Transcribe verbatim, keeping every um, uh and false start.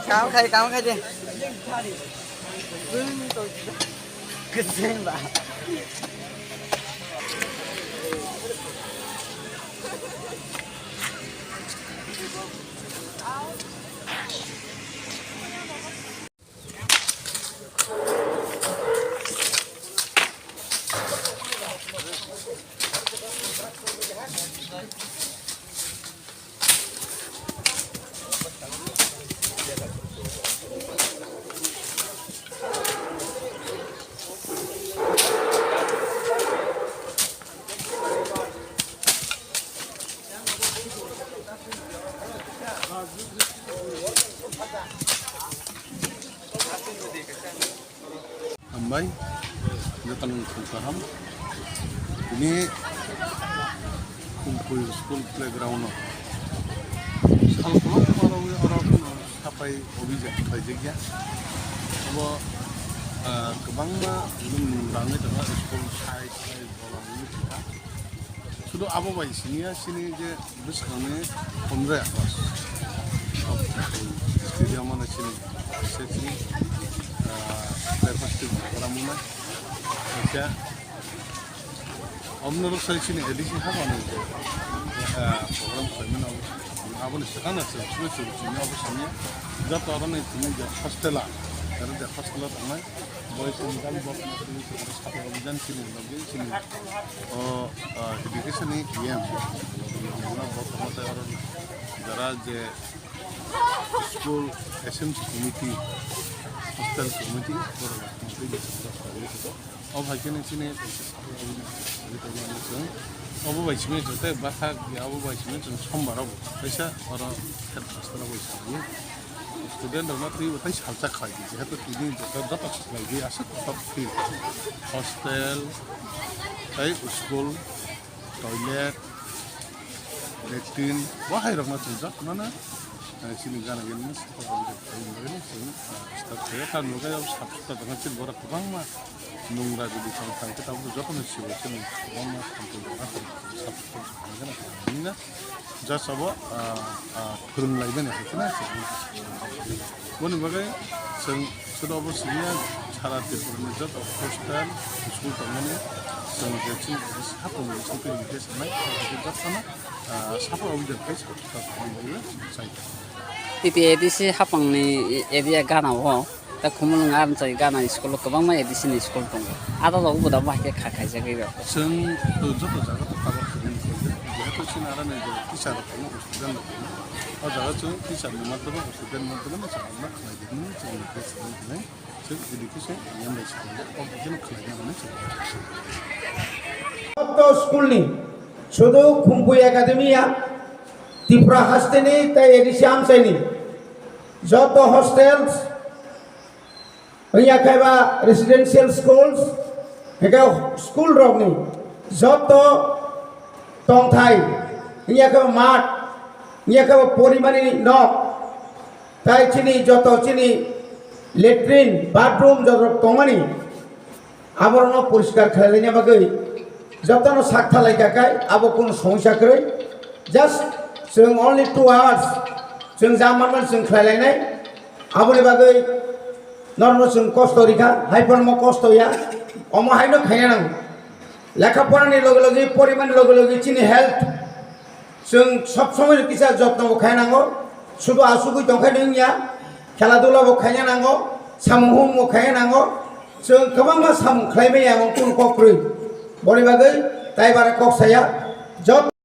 Kam khai, kam khai de. Kwchwng ba. Hambai, jotono khum kaham. Tini Khumpui school playground o sal kolok oro, oro sapai obhijan khlaijak ya. Abo, ah, kwbangma nung nung rangwi tongo, school sai sai bolong wngwi tongkha. Sudu abo bai siniya sini je bwskangni pondro August stadium ano sini kaisa sini, ah, breakfast program wngna kaisa omno rok sai sini A D C hapano je, ah, program khlaimani abo, aboni swkang na se sini sini sini abo sini joto aro ni sini je hostel a, aro je hostel o tongnai. Boys and girls bottom up sini sini sapa obhijan sini logi sini o, ah, education ni E M bottom up aro jara je school S M C committee, hostel committee borok twi o hai khe sini sapa obhijan sini tongmani chwng obo bai simi joto bwkhak abo bai simi chwng sombar obo kaisa oro headmaster bai sini. Student rokno twibo tei salsa khlai di, jehetu tini joto, joto khlai di, aswk kotor twi. Hostel, tei school, toilet, latrine, bo hai rokno chwng jotono, eh, chini gana gini, chwng, eh, start khlai, ta nugwi abo sap sap tongma chini borok kwbangma. Nung rajwdi tong thang khe tabuk jotono sibo chini kwbangma samung tong kha, samung tong kha, nini na just abo, ah, ah, phwrwng lai mani hai kheno se. Boni bagwi chwng sudo abo siniya sara Tripura ni joto hostel, school tongmani chwng je chini satung ni chwng twi ni tei sanai jotono, ah, sabo obhijan khai sa. T T A D C hapang ni area gana o. Ta Khumulwng Armchai gana school o kwbangma A D C ni school tongo. Aro rok bo da bahai khe kha khaijagwi rok. Chwng to joto jaga to cover khainani khaijak. Jehetu chini aroni je teacher rok tongo, student rok tongo. O jaga chwng teacher ni madhyamo, student madhyamo no chwng ma khlai di hinwi chwng request khlai di. Chwng education union bai chwng o bhai no khlai di hinwi chwng. Joto school ni sudu Khumpui Academy ya Tripura haste ni tei A D C Amchai ni joto hostels, wngya khe ba residential schools, hingkhe school rokni joto tongthai, wngya khe ba mat, wngya khe ba porimani nok, tai chini joto chini latrine, bathroom joto tongmani, aborokno poriskar khlai laina bagwi jotono sak thalai kha khai abo kunu somosya kwrwi. Just chwng only two hours chwng ja manmani chwng khlai lainai. Aboni bagwi norokno chwng kosto rikha, hai phano omo kosto ya, omo haino khaina nango. Lekha porani loge loge, porimani loge loge chini health chwng sob somoi kisa jotno bo khai nango. Sudu asugwi tongkhe wngya, khela dula bo khaina nango, samung humung bo khaina nango. Chwng kwbangma samung khlai maya omo kunu kok kwrwi. Boni bagwi tai bara kok saya, jot